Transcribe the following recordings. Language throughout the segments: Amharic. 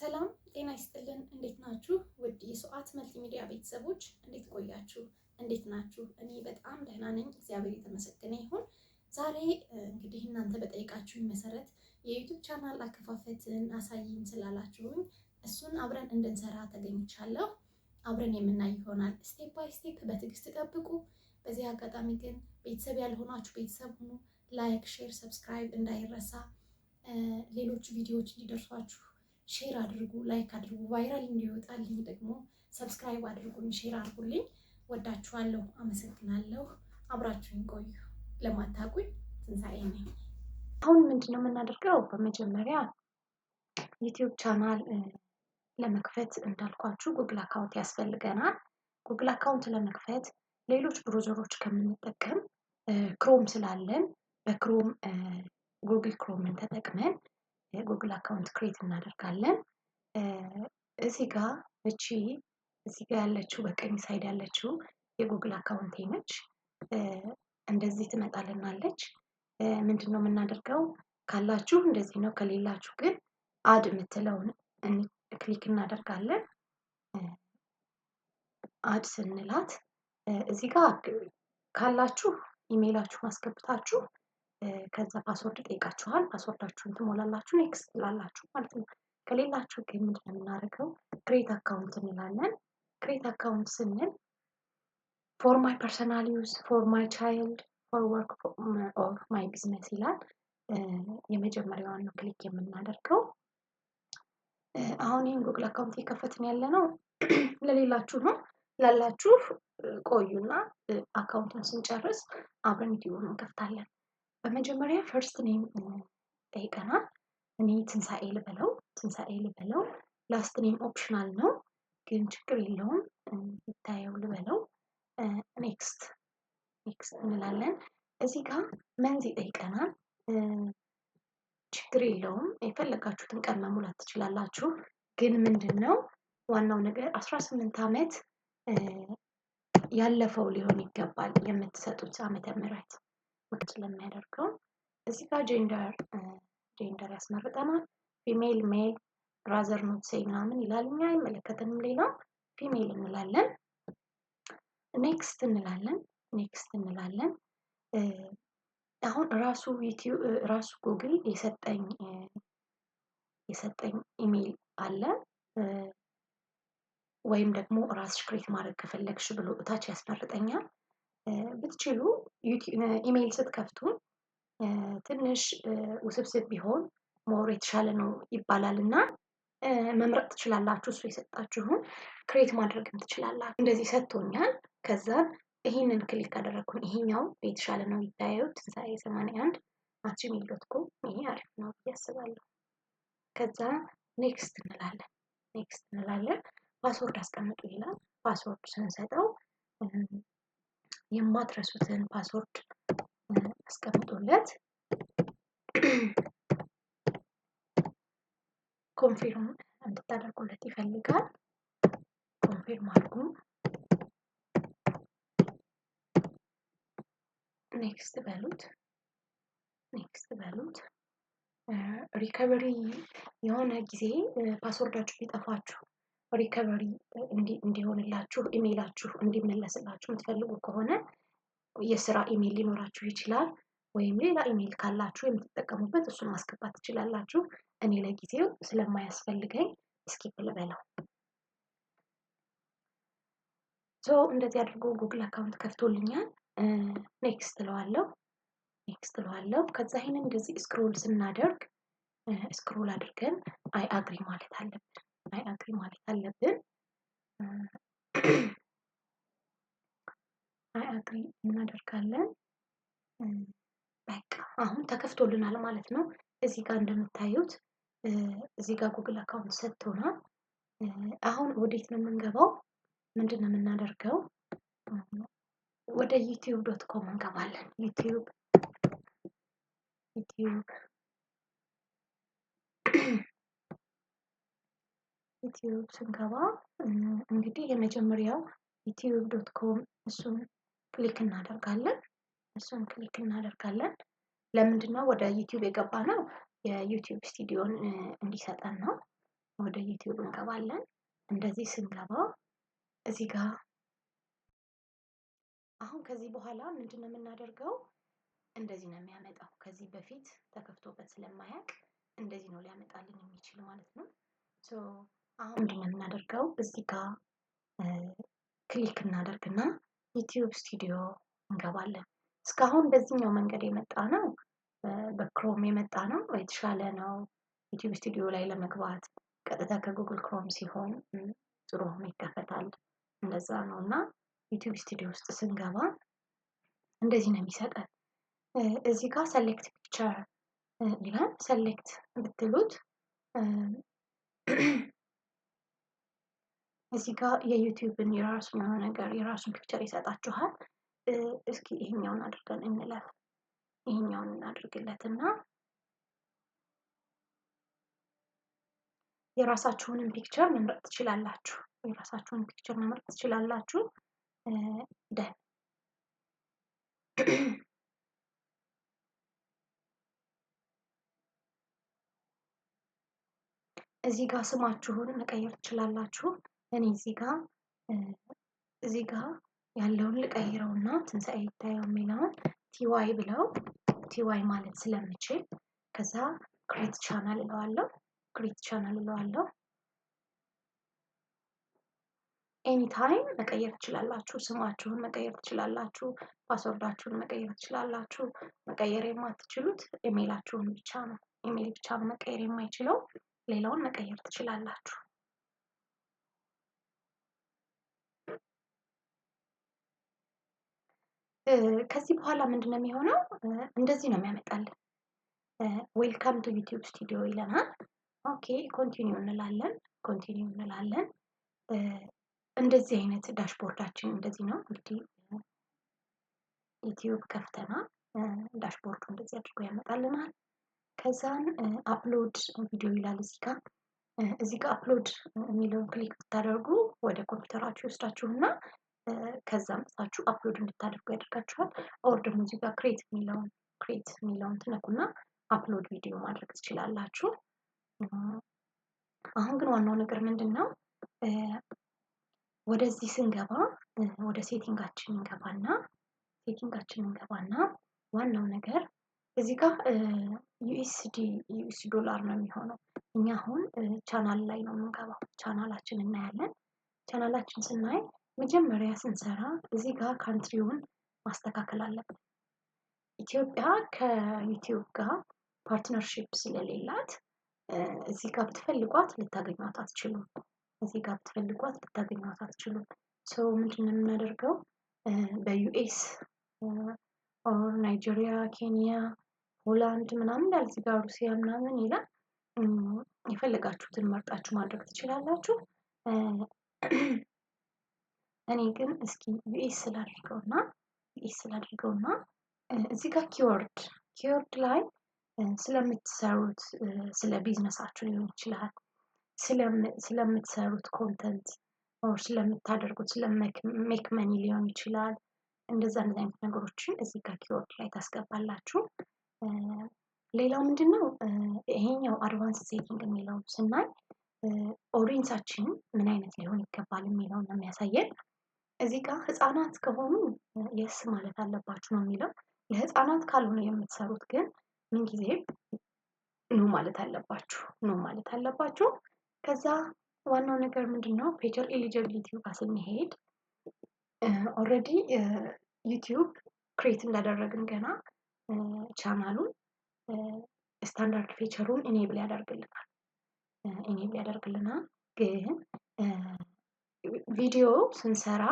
ሰላም ጤና ይስጥልን። እንዴት ናችሁ? ውድ የሰዓት መልቲሚዲያ ቤተሰቦች እንዴት ቆያችሁ? እንዴት ናችሁ? እኔ በጣም ደህና ነኝ፣ እግዚአብሔር የተመሰገነ ይሁን። ዛሬ እንግዲህ እናንተ በጠየቃችሁኝ መሰረት የ YouTube channel አከፋፈትን አሳይኝ ስላላችሁኝ እሱን አብረን እንድንሰራ ተገኝቻለሁ። አብረን የምናይ ይሆናል። Step by step በትዕግስት ጠብቁ። በዚህ አጋጣሚ ግን ቤተሰብ ያልሆናችሁ ቤተሰብ ሁኑ። Like፣ share፣ subscribe እንዳይረሳ። ሌሎች ቪዲዮዎች እንዲደርሷችሁ share አድርጉ፣ like አድርጉ። Viral እንዲወጣልኝ ደግሞ subscribe አድርጉኝ፣ share አድርጉልኝ። ወዳችኋለሁ። አመሰግናለሁ። አብራችሁኝ ቆዩ። ለማታውቁኝ ትንሳኤ ነኝ። አሁን ምንድን ነው የምናደርገው? በመጀመሪያ YouTube channel ለመክፈት እንዳልኳችሁ Google account ያስፈልገናል። Google account ለመክፈት ሌሎች browser ኦች ከምንጠቀም Chrome ስላለን በ Chrome Google Chrome ን ተጠቅመን Google account create እናደርጋለን። እዚህ ጋ እቺ እዚህ ጋ ያለችው በቀኝ side ያለችው የ Google account ኤ ነች። እንደዚህ ትመጣልናለች። ምንድን ነው የምናደርገው? ካላችሁ እንደዚህ ነው፣ ከሌላችሁ ግን add የምትለውን click እናደርጋለን። Add ስንላት እዚህ ጋር ካላችሁ ኢሜይላችሁን አስገብታችሁ ከዛ password ይጠይቃችኋል። Password ኣችሁን ትሞላላችሁ፣ next ትላላችሁ ማለት ነው። ከሌላችሁ ግን ምንድን ነው የምናደርገው? Create account እንላለን። Create account ስንል for my personal use፣ for my child፣ for work or my business ይላል። የመጀመሪያዋን ነው click የምናደርገው። አሁን ይህን Google account እየከፈትን ያለ ነው ለሌላችሁ ነው። ላላችሁ ቆዩና account ኡን ስንጨርስ አብረን YouTube ን እንከፍታለን። በመጀመሪያ first name ጠይቀናል። እኔ ትንሳኤ ልበለው፣ ትንሳኤ ልበለው። Last name optional ነው ግን ችግር የለውም ይታየው ልበለው። Next next እንላለን። እዚህ ጋር month ይጠይቀናል። ችግር የለውም የፈለጋችሁትን ቀን መሙላት ትችላላችሁ። ግን ምንድን ነው ዋናው ነገር 18 ዓመት ያለፈው ሊሆን ይገባል የምትሰጡት ዓመተ ምህረት ስለሚያደርገው። እዚህ ጋር gender ያስመርጠናል። Female፣ male፣ rather not say ምናምን ይላል። እኛ አይመለከተንም። ሌላው female እንላለን። Next እንላለን። Next እንላለን። አሁን ራሱ YouTube ራሱ ጉግል የሰጠኝ ኢሜይል አለ ወይም ደግሞ ራስሽ create ማድረግ ከፈለግሽ ብሎ እታች ያስመርጠኛል። ብትችሉ ኢሜይል ስትከፍቱ ትንሽ ውስብስብ ቢሆን more የተሻለ ነው ይባላል እና መምረጥ ትችላላችሁ። እሱ የሰጣችሁን create ማድረግም ትችላላችሁ። እንደዚህ ሰጥቶኛል። ከዛ ይህንን click ካደረግኩኝ ይሄኛው የተሻለ ነው ይታየው ትንሳኤ 81@gmail.com ይሄ አሪፍ ነው ብዬ አስባለሁ። ከዛ next እንላለን። Next እንላለን። Password አስቀምጡ ይላል። Password ስንሰጠው የማትረሱትን password አስቀምጡለት። Confirm እንድታደርጉለት ይፈልጋል። Confirm አድርጉ። Next በሉት። Next በሉት። Recovery የሆነ ጊዜ password ኣችሁ ቢጠፋችሁ recovery እንዲሆንላችሁ ኢሜይላችሁ እንዲመለስላችሁ የምትፈልጉ ከሆነ የስራ ኢሜይል ሊኖራችሁ ይችላል። ወይም ሌላ ኢሜይል ካላችሁ የምትጠቀሙበት እሱን ማስገባት ትችላላችሁ። እኔ ለጊዜው ስለማያስፈልገኝ skip ልበለው። So እንደዚህ አድርጎ Google account ከፍቶልኛል። Next እለዋለሁ። Next እለዋለሁ። ከዛ ይሄንን እንደዚህ scroll ስናደርግ scroll አድርገን I agree ማለት አለብን። I agree ማለት አለብን። I agree እናደርጋለን። በቃ አሁን ተከፍቶልናል ማለት ነው። እዚህ ጋር እንደምታዩት እዚህ ጋር Google account ሰጥቶናል። አሁን ወዴት ነው የምንገባው? ምንድን ነው የምናደርገው? ወደ YouTube.com እንገባለን። YouTube ስንገባ እንግዲህ የመጀመሪያው YouTube.com እሱን click እናደርጋለን። እሱን click እናደርጋለን። ለምንድን ነው ወደ YouTube የገባ ነው? የ YouTube Studio ን እንዲሰጠን ነው። ወደ ዩቲዩብ እንገባለን። እንደዚህ ስንገባ እዚህ ጋር አሁን ከዚህ በኋላ ምንድነው የምናደርገው? እንደዚህ ነው የሚያመጣው። ከዚህ በፊት ተከፍቶበት ስለማያውቅ እንደዚህ ነው ሊያመጣልን የሚችል ማለት ነው። So አሁን ምንድነው የምናደርገው? እዚህ ጋር click እናደርግና ዩቲዩብ ስቱዲዮ እንገባለን። እስካሁን በዚህኛው መንገድ የመጣ ነው፣ በክሮም የመጣ ነው፣ የተሻለ ነው። ዩቲዩብ ስቱዲዮ ላይ ለመግባት ቀጥታ ከጉግል ክሮም ሲሆን ጥሩ ሆኖ ይከፈታል። እንደዛ ነው። እና ዩቲዩብ ስቱዲዮ ውስጥ ስንገባ እንደዚህ ነው የሚሰጠን። እዚህ ጋር select picture ይላል። Select ብትሉት እዚህ ጋር የዩቲዩብን የራሱን የሆነ ነገር የራሱን picture ይሰጣችኋል። እስኪ ይሄኛውን አድርገን እንለፍ። ይሄኛውን እናድርግለትና የራሳችሁንም picture መምረጥ ትችላላችሁ። የራሳችሁን picture መምረጥ ትችላላችሁ። Done። እዚህ ጋር ስማችሁን መቀየር ትችላላችሁ። እኔ እዚህ ጋር ያለውን ልቀይረውና ትንሳኤ ይታየው የሚለውን TY ብለው TY ማለት ስለምችል ከዛ create channel እለዋለሁ። Create channel እለዋለሁ። Anytime መቀየር ትችላላችሁ። ስማችሁን መቀየር ትችላላችሁ። Password ኣችሁን መቀየር ትችላላችሁ። መቀየር የማትችሉት ኢሜይላችሁን ብቻ ነው። ኢሜይል ብቻ ነው መቀየር የማይችለው። ሌላውን መቀየር ትችላላችሁ። ከዚህ በኋላ ምንድነው የሚሆነው? እንደዚህ ነው የሚያመጣልን። Welcome to YouTube Studio ይለናል። Okay, continue እንላለን። Continue እንላለን። እንደዚህ አይነት dashboard ኣችን እንደዚህ ነው። እንግዲህ ዩቲዩብ ከፍተናል። Dashboard ኡ እንደዚህ አድርጎ ያመጣልናል። ከዛን upload video ይላል እዚህ ጋር። እዚህ ጋር upload የሚለውን click ብታደርጉ ወደ ኮምፒውተራችሁ ይወስዳችሁና ከዛ አምጥታችሁ upload እንድታደርጉ ያደርጋችኋል። Or ደግሞ እዚህ ጋር create የሚለውን ትነኩና upload video ማድረግ ትችላላችሁ። አሁን ግን ዋናው ነገር ምንድን ነው? ወደዚህ ስንገባ ወደ setting ኣችን እንገባና ዋናው ነገር እዚህ ጋር USD US dollar ነው የሚሆነው። እኛ አሁን ቻናል ላይ ነው የምንገባው። ቻናላችን እናያለን። ቻናላችን ስናይ መጀመሪያ ስንሰራ እዚህ ጋር country ውን ማስተካከል አለብን። ኢትዮጵያ ከዩቲዩብ ጋር partnership ስለሌላት እዚህ ጋር ብትፈልጓት ልታገኟት አትችሉም። እዚህ ጋር ብትፈልጓት ልታገኟት አትችሉም። So ምንድን ነው የምናደርገው? በ US or ናይጄሪያ፣ ኬንያ፣ ሆላንድ ምናምን ይላል፣ እዚህ ጋር ሩሲያ ምናምን ይላል። የፈለጋችሁትን መርጣችሁ ማድረግ ትችላላችሁ። እኔ ግን እስኪ US ላድርገውና እዚህ ጋር keyword ላይ ስለምትሰሩት ስለ ቢዝነሳችሁ ሊሆን ይችላል፣ ስለምትሰሩት content or ስለምታደርጉት ስለ make money ሊሆን ይችላል። እንደዛ እንደዛ አይነት ነገሮችን እዚህ ጋር keyword ላይ ታስገባላችሁ። ሌላው ምንድን ነው? ይሄኛው advanced setting የሚለው ስናይ audience ኣችን ምን አይነት ሊሆን ይገባል የሚለውን ነው የሚያሳየን። እዚህ ጋር ህፃናት ከሆኑ yes ማለት አለባችሁ ነው የሚለው። ለህፃናት ካልሆነ የምትሰሩት ግን ምንጊዜም no ማለት አለባችሁ፣ no ማለት አለባችሁ። ከዛ ዋናው ነገር ምንድን ነው? Feature eligibility ጋር ስንሄድ already ዩቲዩብ create እንዳደረግን ገና channel ኡን standard feature ኡን enable ያደርግልናል። ግን ቪዲዮ ስንሰራ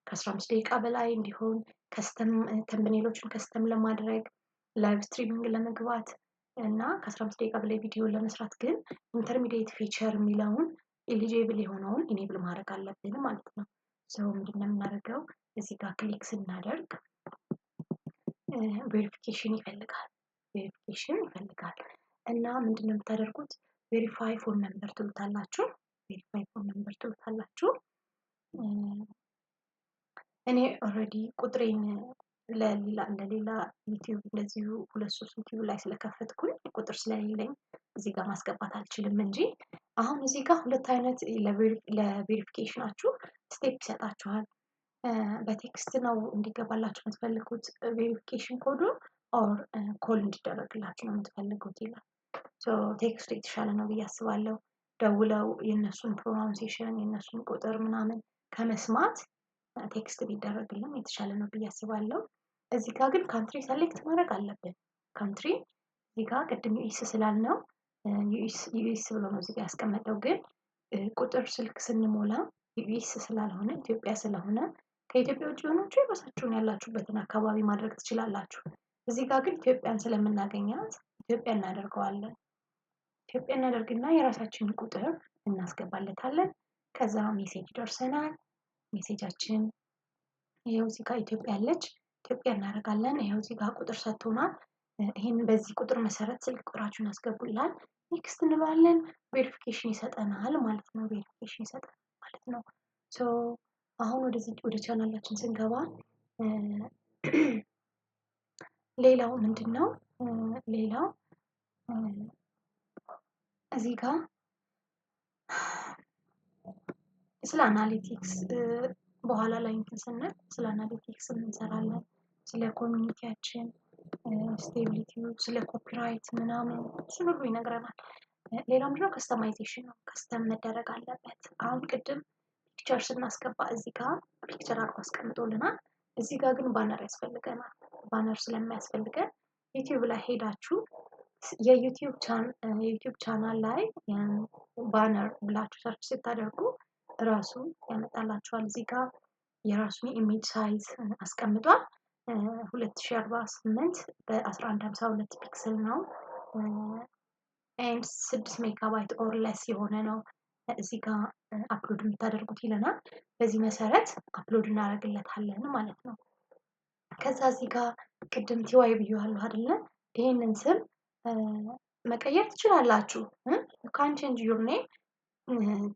ከ15 ደቂቃ በላይ እንዲሆን፣ custom thumbnail ኦችን custom ለማድረግ፣ live streaming ለመግባት እና ከ15 ደቂቃ በላይ ቪዲዮ ለመስራት ግን intermediate feature የሚለውን eligible የሆነውን enable ማድረግ አለብን ማለት ነው። So ምንድን ነው የምናደርገው? እዚህ ጋር click ስናደርግ verification ይፈልጋል እና ምንድን ነው የምታደርጉት? Verify phone number ትሉታላችሁ። Verify phone number ትሉታላችሁ። እኔ already ቁጥሬን ለሌላ ዩቲዩብ እንደዚሁ ሁለት ሶስት ዩቲዩብ ላይ ስለከፈትኩኝ ቁጥር ስለሌለኝ እዚህ ጋር ማስገባት አልችልም እንጂ አሁን እዚህ ጋር ሁለት አይነት ለ verification ኣችሁ step ይሰጣችኋል። በ text ነው እንዲገባላችሁ የምትፈልጉት verification code ኡ or call እንዲደረግላችሁ ነው የምትፈልጉት ይላል። Text ኡ የተሻለ ነው ብዬ አስባለሁ። ደውለው የእነሱን pronunciation የእነሱን ቁጥር ምናምን ከመስማት text ቢደረግልን የተሻለ ነው ብዬ አስባለሁ። እዚህ ጋር ግን country select ማድረግ አለብን። Country እዚህ ጋር ቅድም US ስላልነው US ብሎ ነው እዚህ ጋር ያስቀመጠው። ግን ቁጥር ስልክ ስንሞላ US ስላልሆነ ኢትዮጵያ ስለሆነ ከኢትዮጵያ ውጭ የሆናችሁ የራሳችሁን ያላችሁበትን አካባቢ ማድረግ ትችላላችሁ። እዚህ ጋር ግን ኢትዮጵያን ስለምናገኛት ኢትዮጵያ እናደርገዋለን። ኢትዮጵያ እናደርግና የራሳችንን ቁጥር እናስገባለታለን። ከዛ message ይደርሰናል። Message ኣችን ይኸው እዚህ ጋር ኢትዮጵያ አለች። ኢትዮጵያ እናደርጋለን። ይኸው እዚህ ጋር ቁጥር ሰጥቶናል። ይህን በዚህ ቁጥር መሰረት ስልክ ቁጥራችሁን አስገቡ ይላል። Next እንለዋለን። Verification ይሰጠናል ማለት ነው። Verification ይሰጠናል ማለት ነው። So አሁን ወደዚህ ወደ ቻናላችን ስንገባ ሌላው ምንድን ነው? ሌላው እዚህ ጋር ስለ analytics በኋላ ላይ እንትን ስንል ስለ analytics እንሰራለን። ስለ community ያችን stability፣ ስለ copyright ምናምን እሱን ሁሉ ይነግረናል። ሌላው ምንድነው? Customization ነው። Custom መደረግ አለበት። አሁን ቅድም picture ስናስገባ እዚህ ጋር picture አድርጎ አስቀምጦልናል። እዚህ ጋር ግን banner ያስፈልገናል። Banner ስለሚያስፈልገን ዩቲዩብ ላይ ሄዳችሁ የ YouTube channel ላይ banner ብላችሁ search ስታደርጉ ራሱ ያመጣላችኋል። እዚህ ጋር የራሱን image size አስቀምጧል። 2048 በ1152 pixel ነው። And 6 megabyte or less የሆነ ነው እዚህ ጋር upload የምታደርጉት ይለናል። በዚህ መሰረት upload እናደርግለታለን ማለት ነው። ከዛ እዚህ ጋር ቅድም TY ብዬዋለሁ አይደለ? ይሄንን ስም መቀየር ትችላላችሁ። Can change your name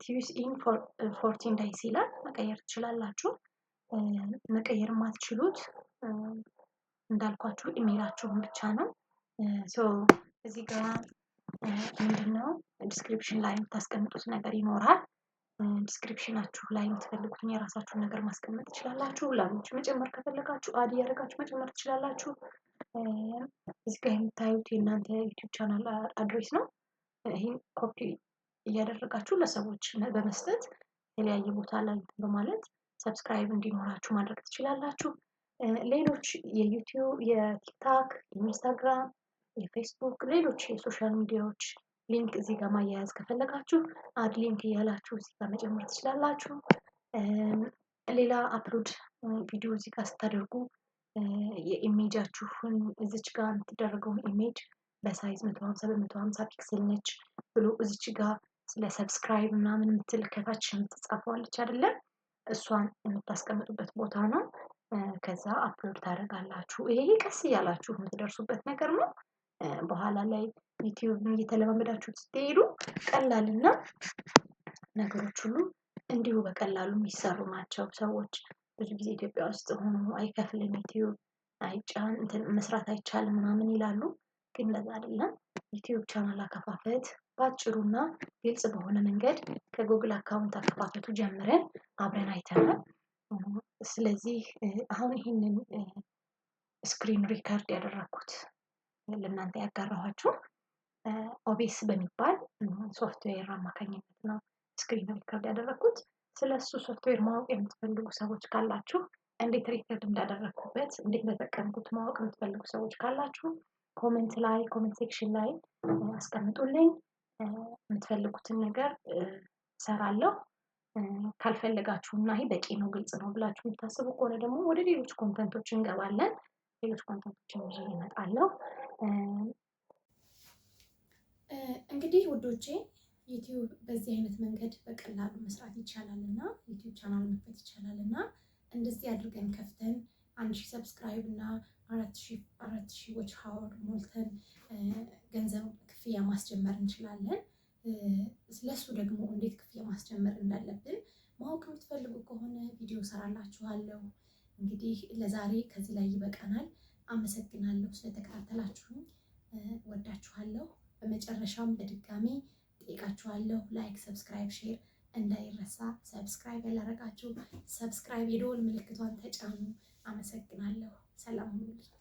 twice in 14 days ይላል። መቀየር ትችላላችሁ። መቀየር የማትችሉት እንዳልኳችሁ ኢሜይላችሁን ብቻ ነው። So እዚህ ጋር ምንድነው description ላይ የምታስቀምጡት ነገር ይኖራል። Description ኣችሁ ላይ የምትፈልጉትን የራሳችሁን ነገር ማስቀመጥ ትችላላችሁ። Language መጨመር ከፈለጋችሁ add እያደረጋችሁ መጨመር ትችላላችሁ። እዚህ ጋር የምታዩት የእናንተ YouTube channel address ነው። ይህን ኮፒ እያደረጋችሁ ለሰዎች በመስጠት የተለያየ ቦታ ላይ በማለት subscribe እንዲኖራችሁ ማድረግ ትችላላችሁ። ሌሎች የ YouTube፣ የ TikTok፣ የ Instagram፣ የ Facebook፣ ሌሎች የ social media ዎች link እዚህ ጋር ማያያዝ ከፈለጋችሁ add link እያላችሁ እዚህ ጋር መጨመር ትችላላችሁ። ሌላ upload ቪዲዮ እዚህ ጋር ስታደርጉ የ image ኣችሁን እዚች ጋር የምትደረገውን image በ size 150 በ150 pixel ነች ብሎ እዚች ጋር ስለ subscribe ምናምን የምትል ከታች የምትጻፈዋለች አይደለም፣ እሷን የምታስቀምጡበት ቦታ ነው። ከዛ upload ታደርጋላችሁ። ይሄ ቀስ እያላችሁ የምትደርሱበት ነገር ነው። በኋላ ላይ YouTube እየተለማመዳችሁት ስትሄዱ ቀላልና ነገሮች ሁሉ እንዲሁ በቀላሉ የሚሰሩ ናቸው። ሰዎች ብዙ ጊዜ ኢትዮጵያ ውስጥ ሆኖ አይከፍልም YouTube አይጫን እንትን መስራት አይቻልም ምናምን ይላሉ። ግን እንደዛ አይደለም። YouTube channel አከፋፈት በአጭሩና ግልጽ በሆነ መንገድ ከ Google account አከፋፈቱ ጀምረን አብረን አይተናል። ስለዚህ አሁን ይህንን screen record ያደረኩት ለእናንተ ያጋራኋችሁ OBS በሚባል ሶፍትዌር አማካኝነት ነው screen record ያደረኩት። ስለ እሱ ሶፍትዌር ማወቅ የምትፈልጉ ሰዎች ካላችሁ፣ እንዴት record እንዳደረግኩበት፣ እንዴት እንደተጠቀምኩት ማወቅ የምትፈልጉ ሰዎች ካላችሁ comment ላይ comment section ላይ አስቀምጡልኝ። የምትፈልጉትን ነገር እሰራለሁ። ካልፈለጋችሁ እና ይሄ በቂ ነው፣ ግልጽ ነው ብላችሁ የምታስቡ ከሆነ ደግሞ ወደ ሌሎች content ኦች እንገባለን። ሌሎች content ኦችን ይዤ እመጣለሁ። እንግዲህ ውዶቼ፣ YouTube በዚህ አይነት መንገድ በቀላሉ መስራት ይቻላል እና YouTube channel መክፈት ይቻላል እና እንደዚህ አድርገን ከፍተን 1000 subscribe እና 4000 watch hour ሞልተን ገንዘብ ክፍያ ማስጀመር እንችላለን። ስለሱ ደግሞ እንዴት ክፍያ ማስጀመር እንዳለብን ማወቅ የምትፈልጉ ከሆነ ቪዲዮ ሰራላችኋለሁ። እንግዲህ ለዛሬ ከዚህ ላይ ይበቃናል። አመሰግናለሁ ስለተከታተላችሁኝ፣ ወዳችኋለሁ። በመጨረሻም በድጋሚ ጤና ጠይቃችኋለሁ። Like፣ subscribe፣ share እንዳይረሳ። Subscribe ያላረጋችሁ subscribe፣ የደወል ምልክቷን ተጫኑ። አመሰግናለሁ። ሰላም ሁኑልኝ።